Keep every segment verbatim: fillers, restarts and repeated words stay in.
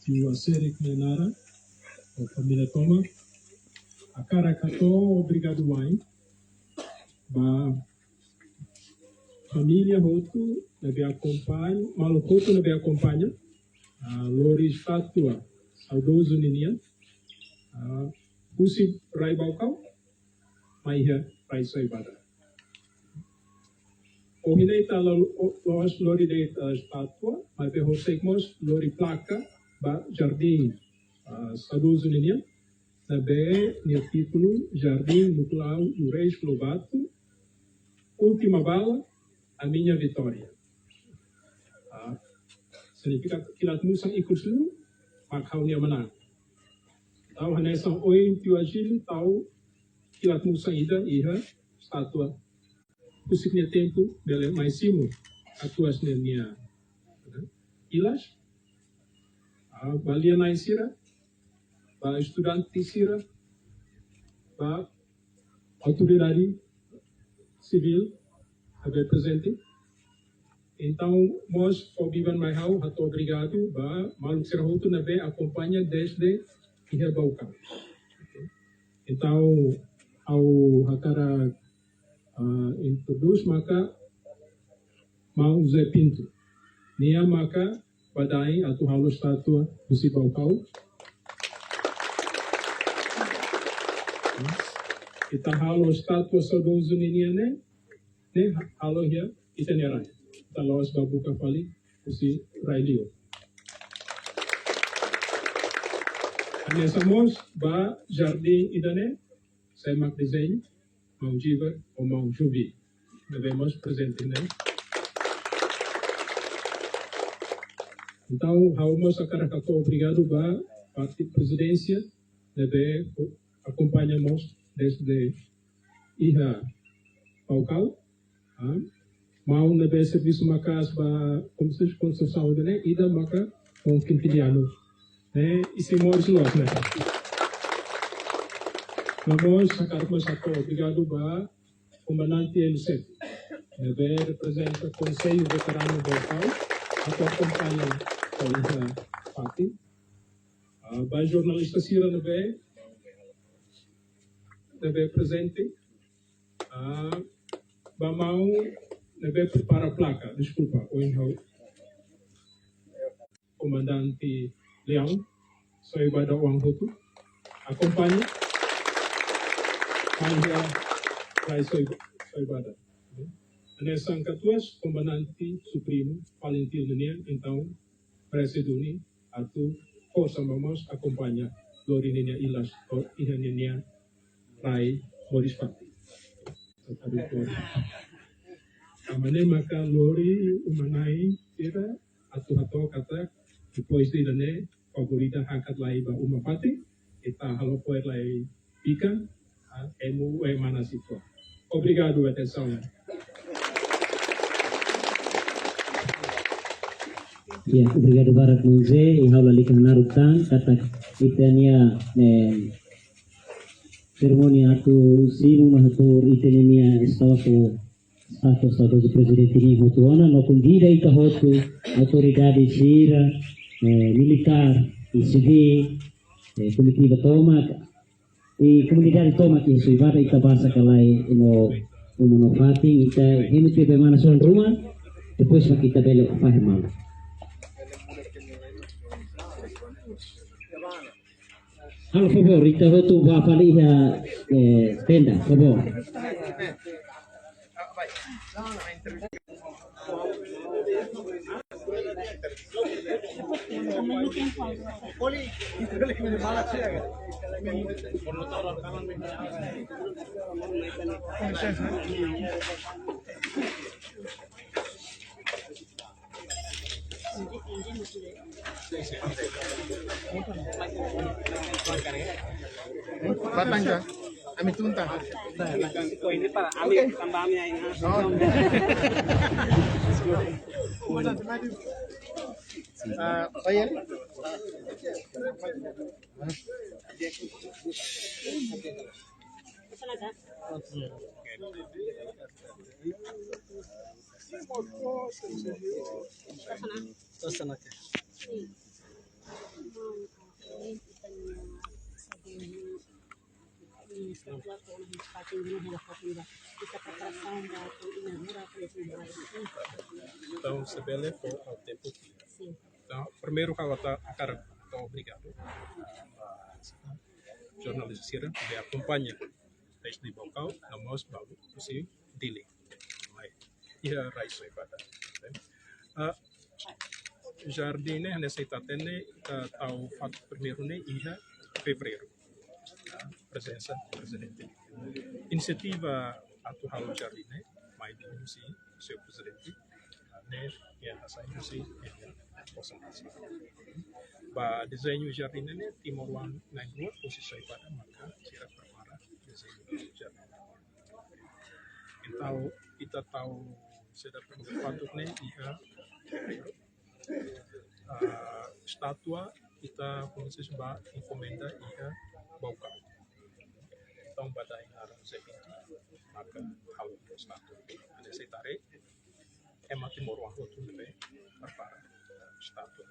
Tiu Aserik nia naran, ho família tomak, hakarak hato'o obrigadu wa'in ba família hotu ne'ebé akompaña, maluk hotu ne'ebé akompaña, ah, lori estátua saudozu ninian, ah, husi rai Baucau mai iha rai Soibada. Ohin ne'e ita la, o, la'ós lori de'it, eh, estátua, maibé horiseik mós lori plaka ba jardín, ah, saudozu ninian, ne'ebé nia títulu Jardim Nicolau Reis Lobato, Última Bala, a minha vitória. Ah, signifika kilat-musan ikus liu mak ha'u-nia manán. Tau hanesan ohin Tiu Agílio tau kilat-musan ida iha estátua. Husik nia tempu bele mai simu katuas ninia, eh, ilas. Ah, ba lia-na'in sira, ba estudante sira, ba autoridade sivíl ne'ebé prezente. Entaun, mós fó biban mai ha'u hato'o obrigadu ba maluk sira hotu ne'ebé akompaña dezde iha Baucau. Entaun, ha'u hakarak, ah, introdús maka maun Zé Pinto. Nia maka badaen atu halo estátua husi Baucau. Ita halo estátua saudozu ninian ne'e, ne'e halo iha ita-nia rai. Ita la'ós bá buka fali husi rai liur. Hanesan mós ba jardín ida-ne'e, sé mak dezeña, maun Jiver ho maun Juvi, ne'ebé mós prezente ne'e. Entaun, ha'u mós hakarak hato'o obrigadu ba parte prezidénsia ne'ebé akompaña mós dezde iha Baucau, ah, maun ne'ebé servisu maka'as ba konstru-, konstrusaun ida-ne'e, ida maka maun Quintiliano. Ne'e, isin moris loos ne'e. No mós, hakarak mós hato'o obrigadu ba Komandante Elisete, ne'ebé reprezenta Konsellu Veteranu Baucau, atu akompaña to'o iha fatin. Ah, ba jornalista sira ne'ebé, ne'ebé prezente, ah, ba maun ne'ebé prepara plaka, deskulpa, ohin ha'u. Komandante Leão, Soibada oan hotu, akompaña mai iha rai Soi-, Soibada. Hanesan katuas, Komandante Supremu, Falintil ninian, entaun, presiza duni atu forsa ba mós akompaña lori ninia ilas to'o iha ninia rai moris fatin. Tanba ne'e maka lori uma-na'in sira atu hato'o katak depois de ida-ne'e favór ida hakat lai ba uma fatin, ita halo fo'er lai bikan, ah, emu ema na situa. Obrigadu ba atensaun. Ya, obrigadu barak maun Zé, i ha'u lalika naruk tan, katak ita-nia, eh, serimónia atu simu no hato'o ita-nia estátua, estátua saudozu prezidente nian hotu ona, no konvida ita hotu, autoridade sira, eh, militár, i sivíl, eh, komitiva tomak, i komunidade tomak iha Soibada, ita basa ka lae no uma no fatin, ita hemu tiha ba ema na sorin ruma, depois mak ita bele fahe malu. Halo favór, ita hotu bá fali iha, eh, tenda, favór. Batang ka? Ami tunta. Ko ini para ami tambah ami aing. Oh. Ah, oh iya. Sana ka? Ita preparasaun ba inaugura, por ezemplu. Entaun, se bele fó ha'u tempu. Sin. Entaun, primeiru ha'u hakarak fó obrigadu ba jornalista sira ne'ebé akompaña desde Baucau, no mós ba husi Dili. Mai, iha rai Soibada. Ah, jardín ne'e, hanesan ita hatene, ah, tau fatuk primeiru ne'e iha fevereiru. Ah, prezensa prezidente. Inisiativa atu halo jardín ne'e mai husi señór prezidente. Ah, ne'e, iha hasai husi, iha, posa. Ba dezeñu jardín ne'e, timoroan na'in-rua husi Soibada maka sira prepara dezeñu jardín. Entaun, ita tau saida, primeiru fatuk ne'e iha, ah, estátua, ita konsege ba enkomenda iha Baucau. Entaun, ba dadaun Zé Pinto maka halo estátua. Hanesan ita haree, ema timoroan hotu ne'ebé prepara estátua.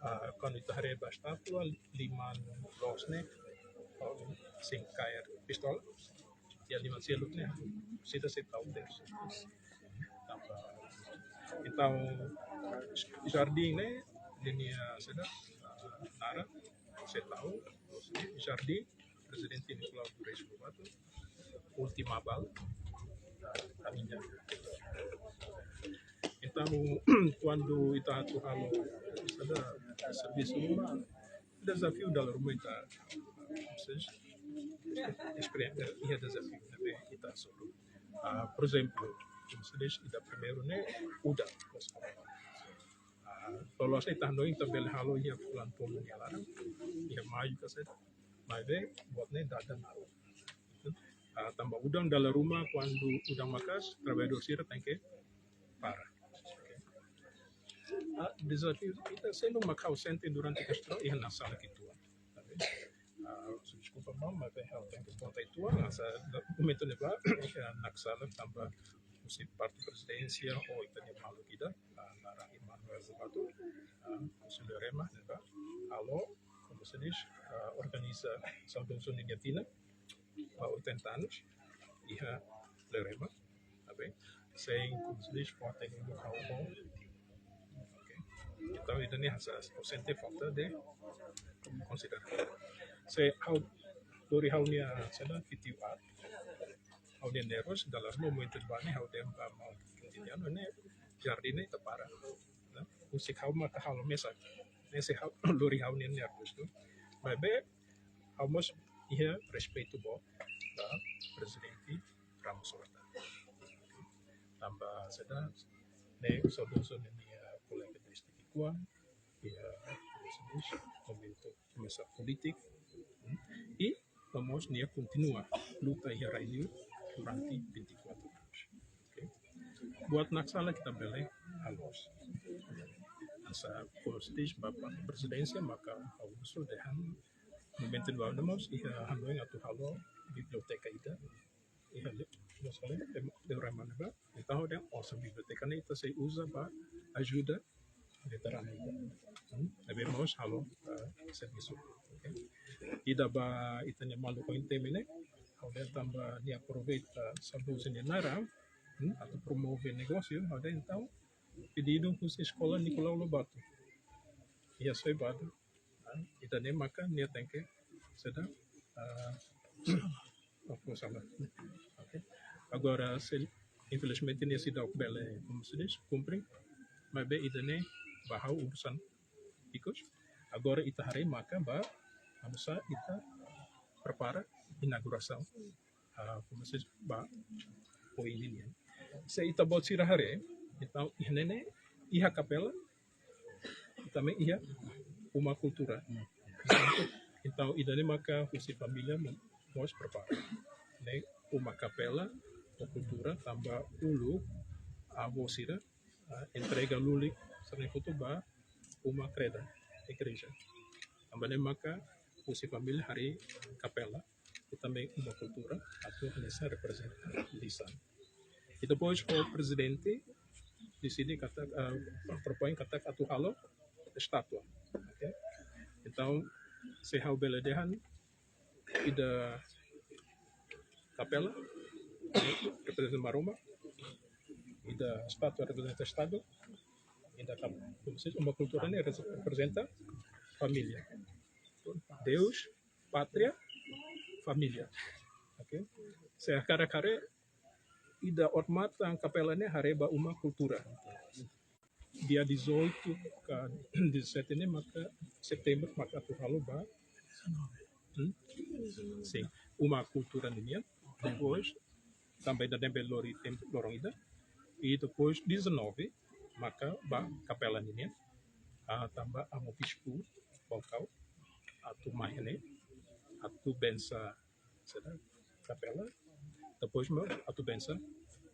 Ah, kuandu ita haree ba estátua, liman loos ne'e, oh, sin kaer pistola, iha liman seluk ne'e, sira sei tau tersu. Tanba, entaun, jardín ne'e, ninia saida, ah, naran, sei tau jardín Prezidente Nicolau do Reis Lobato, Última Bala, ah, Caminha. Entaun, kuandu ita atu halo saida, servisu ruma, dezafiu dala ruma ita, ou seja, esperiénsia iha dezafiu ne'ebé ita hasoru. Ah, por ezemplu, ou seja, ida primeiru ne'e udan. Ah, loloos ne'e ita hanoin ita bele halo iha fulan tolu nia laran, iha maiu ka saida, maibé buat ne'e dada naruk. Ah, tanba udan dala ruma, kuandu udan maka'as, traballadór sira tenke para. Ah, dezafiu ita seluk mak ha'u sente durante konstrusaun iha naksalan ki'ik uitoan. Ah, deskulpa, maun, maibé ha'u tenke konta uitoan, hanesan momentu ne'ebá, iha naksalan tanba husi parte prezidénsia ho ita-nia maluk ida, ah, naran Emanuel Lobato, ah, husi Leorema, ne'ebá halo, como se diz, ah, organiza saudozu ninia tinan ba oitenta anos, iha Leorema, tá bem? Sem, como se diz, forte no local bom. Ok? Entaun, ida-ne'e hanesan, ha'u sente falta de konsidera. Se ha'u, lori ha'u-nia, saida, fitiu aat, ha'u-nia nervous, dala ruma momentu ne'ebá ne'e, ha'u dehan ba maun Quintiliano ne'e, jardín ne'e ita para. Ne'e, husik ha'u maka halo mesak. Ne'e sei ha'u, lori ha'u-nia nervous tu. Maibé, ha'u mós iha respeitu boot ba Prezidente Ramos Horta. Tanba saida, ne'e saudozu ninia kolega desde ki'ikoan, iha, como se diz, momentu komesa polítika, hmm, i no mós nia kontinua luta iha rai-li'ur durante vinte e quatro anos. Ok? Buat naksalan ita bele halo. Hanesan, como se diz, ba parte prezidénsia, maka ha'u husu dehan momentu ne'ebá ne'e mós iha hanoin atu halo biblioteka ida iha Le-, Leorema ne'ebá. Entaun, ha'u dehan, osan biblioteka ne'e ita sei uza ba ajuda veteranu ida. Hmm? Ne'ebé mós halo, ah, servisu. Ok? Ida ba ita-nia maluk oin temi ne'e, ha'u dehan tanba nia aproveita saudozu nia naran, hmm, atu promove negósiu, ha'u dehan entaun, pedidu husi Eskola Nicolau Lobato iha Soibada, ah, ida-ne'e maka nia tenke saida, ah, oh, salah. Ok. Agora, se, infelizmente, nia seidauk bele, como se diz, kumpre, maibé ida-ne'e ba ha'u urusan ikus. Agora ita haree maka ba, oinsá ita prepara inaugurasaun, ah, como se diz, ba oin nian. Se ita-boot sira haree, entaun, iha ne'e ne'e, iha kapela, i tanba iha uma kultura. Entaun, ida-ne'e maka husi família mós prepara. Ne'e uma kapela, uma kultura, tanba uluk avó sira, ah, entrega lulik, sira-ne'e hotu ba uma kreda, igreja. Tanba ne'e maka husi família harii kapela, i tanba uma kultura, atu hanesan reprezenta lisan. I depois, o prezidente deside katak, ah, propoin katak atu halo estátua. Ok? Entaun, se ha'u bele dehan, ida kapela reprezenta Maromak, ida estátua reprezenta Estadu, ida kap-, como se diz, uma kultura ne'e reprezenta família. Deus, pátria, família. Oke. Se hakarak haree, ida oan matan kapela ne'e haree ba uma kultura. Dia dezoito ka dezassete ne'e maka setembru maka atu halo ba, hmm? Sin, uma kultura ninian. Depois tanba ida ne'ebé lori tempu loron ida. I depois dezanove maka ba kapela ninian. Ah, tanba Amu Bispu Baucau atu mai ne'e, atu bensa saida, kapela, depois mak atu bensa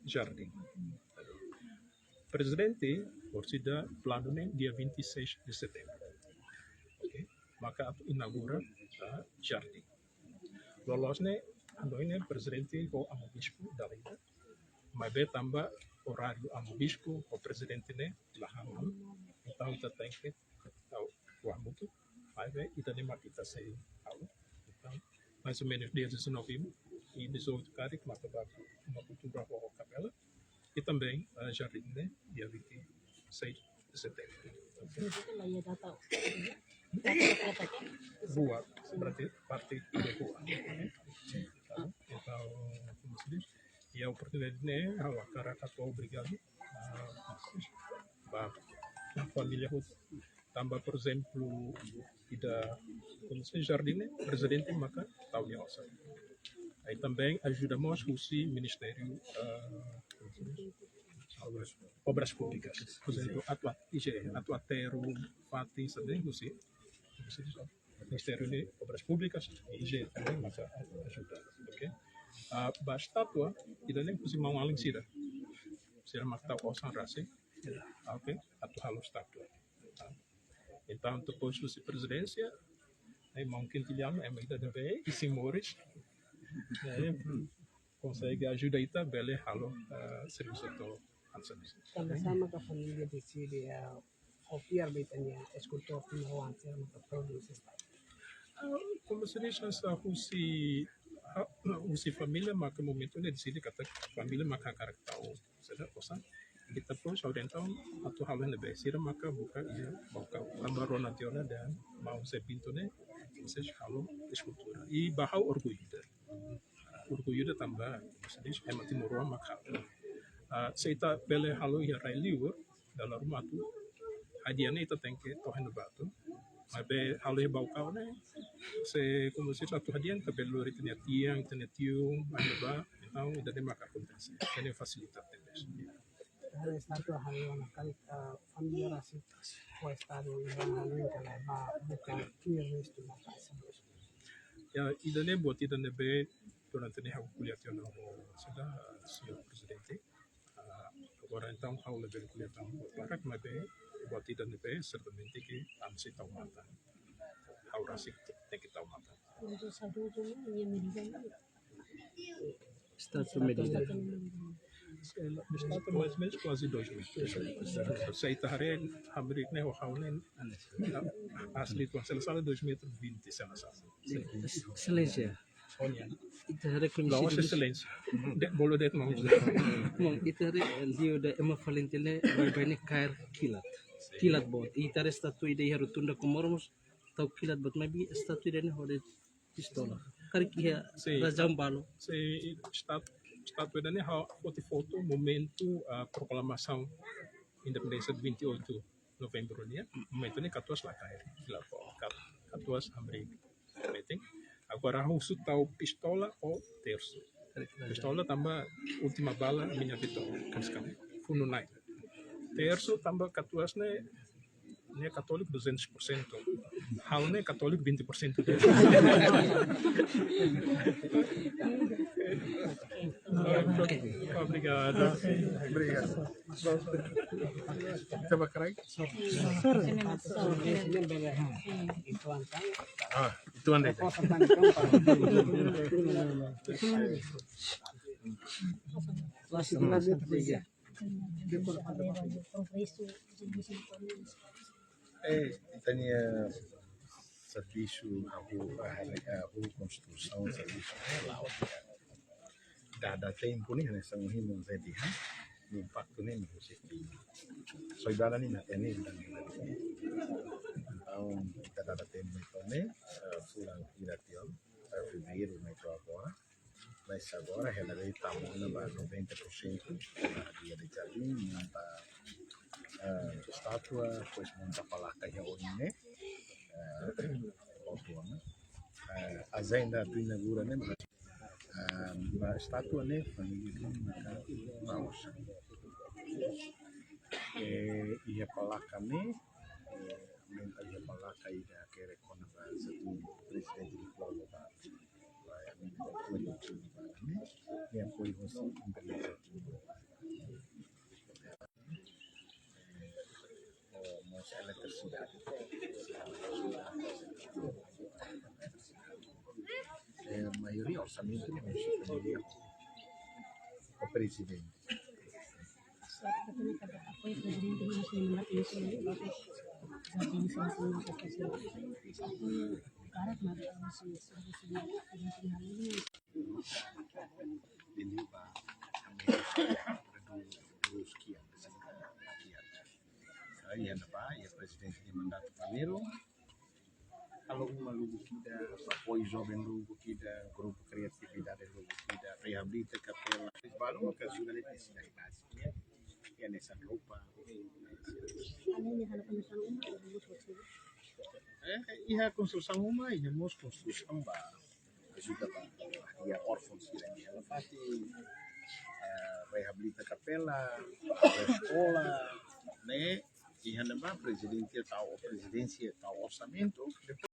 jardín. Prezidente, orsida planu ne'e dia vinte e seis de setembro. Oke, maka atu inaugura, ah, jardín. Loloos ne'e, hanoin ne'e prezidente ho Amu Bispu dala ida. Maibé tanba oráriu Amu Bispu ho prezidente ne'e la hamutuk, entaun ita tenke tau hamutuk. Maibé ida ne'e mak ita sei halo. Entaun, mais ou menos dia dezanove i dezoito karik maka ba uma kultura ho kapela. I também, ah, jardín ne'e dia vinte e seis de setembro. Rua, berarti parte de rua. Entaun, entaun, como se diz? I oportunidade ne'e, ha'u hakarak hato'o obrigadu, ah, ba família hotu. Tanba, por ezemplu, ida, como se diz, jardín ne'e, prezidente maka tau nia osan. I também ajuda mós husi Ministériu, ah, Obras Públikas. Por ezemplu, atu, I G E, atu aterru fatin, saida, husi, husi Ministériu de Obras Públikas, I G E também maka ajuda. Oke? Ah, ba estátua, ida ne'e husi maun-alin sira. Sira maka tau osan rasik. Oke? Atu halo estátua. Entaun, depois husi prezidénsia, eh, maun Quintiliano, ema ida ne'ebé isin moris, eh, konsege ajuda ita bele halo, eh, servisu to'o hanesan ne'e. Tanba sá maka família deside, eh, konfia ba ita-nia eskultór timoroan sira maka produs estátua? Ah, como se diz, hanesan husi, ah, husi família maka momentu ne'e deside katak família maka hakarak tau saida, osan. I depois ha'u dehan entaun atu halo iha ne'ebé, sira maka buka iha Baucau. Tanba rona tiha ona dehan maun Zé Pinto ne'e, sira halo eskultura. I ba ha'u orgullu ida. Orgullu ida tanba, como se diz, ema timoroan maka halo. Ah, se ita bele halo iha rai-liur, dala ruma atu hadi'a ne'e ita tenke to'o iha ne'ebá atu. Maibé halo iha Baucau ne'e, se, como se diz, atu hadi'a ita bele lori ita-nia tian, ita-nia tiun, iha ne'ebá, entaun ida ne'e maka akontese. Ida ne'e fasilita tebes. Halo estátua halo ona karik, ah, família rasik ho Estadu ida halo ona karik ba buka tuir restu ba pasa. Ya, ida ne'e buat ida ne'ebé durante ne'e ha'u ko'alia tiha ona ho, saida, señór prezidente. Ah, agora entaun ha'u labele ko'alia tan buat barak, maibé buat ida ne'ebé sertamente ke ami sei tau matan. Ha'u rasik tenke tau matan. Untuk satu tu ni, ia meriah ni. Estátua medida. Estátua mais ou menos quase dois metros. Se ita haree hamriik ne'e ho ha'u-nia, ah, asli tuan sela sala dois metros vinte sela sala. Exelénsia. Olha. Ita haree kondisi. Não, Vossa Excelência. De, bolu de'it maun. Maun, ita haree, eh, liu ida ema valente ne'e baibain ne'e kaer kilat. Kilat boot. Ita haree estátua ida iha rotunda Comoro mós tau kilat boot, maibé estátua ida ne'e ho de'it pistola. Karik iha, sin, razaun balu. Sin, estátua, estátua ida ne'e ha'u foti foto momentu, ah, proklamasaun independénsia vinte e oito novembru nian. Momentu ne'e katuas la kaer kilat boot. Kat-, katuas hamriik metin. Agora husu tau pistola ou tersu. Pistola tanba última bala minha vitória. Funu-na'in. Tersu tanba katuas ne'e, ne'e katóliku duzentos por cento. Ha'u ne'e katóliku vinte por cento. Obrigado. Obrigado. Estava craque? Ah, itu anda itu. Eh, ita-nia servisu, ha'u, ha'u konstrusaun servisu, eh, la'o. Dada tempu ne'e, hanesan ohin maun Zé dehan, impaktu ne'e mak husi ita. Soe bala ne'e na tene dan. Entaun, ita dada tempu ne'e, eh, fulan hira tiha ona, eh, fevereiru ne'e to'o agora. Mas agora, hela de'it tama ona ba noventa por cento, ba dia de jardim, monta, eh, estátua, depois monta palaka iha oin ne'e, eh, outro ano. Eh, ajenda atu inaugura ne'e, eh, ba estátua ne'e, família ne'e, maka ba osan. Eh, iha palaka ne'e, eh, aumenta iha palaka ida ke rekona ba Zatu, prezidente di Pueblo ba, ba, eh, aumenta ba Pueblo ba, ne'e, ne'e apoiu husi empreza. Eh, mós eletrisidade. Eh, maioria orsamentu ne'e mós família ho prezidente. Bele ba, kami, terus kian, kian. Iha ne'ebá, iha prezidente nia mandatu primeiru, halo uma lubuk ida, apoiu joven lubuk ida, grupu kriatividade lubuk ida, reabilita kapela. Balu maka ajuda ne'e nesesidade bázika, ya. Ya, hanesan roupa. Além de halo konstrusaun uma, eh, iha konstrusaun uma, iha mós konstrusaun ba ajuda ba, ba iha órfãos sira-ne'e. Hela fatin, eh, reabilita kapela, eskola, ne'e, iha ne'ebá prezidente tau, prezidénsia tau orsamentu,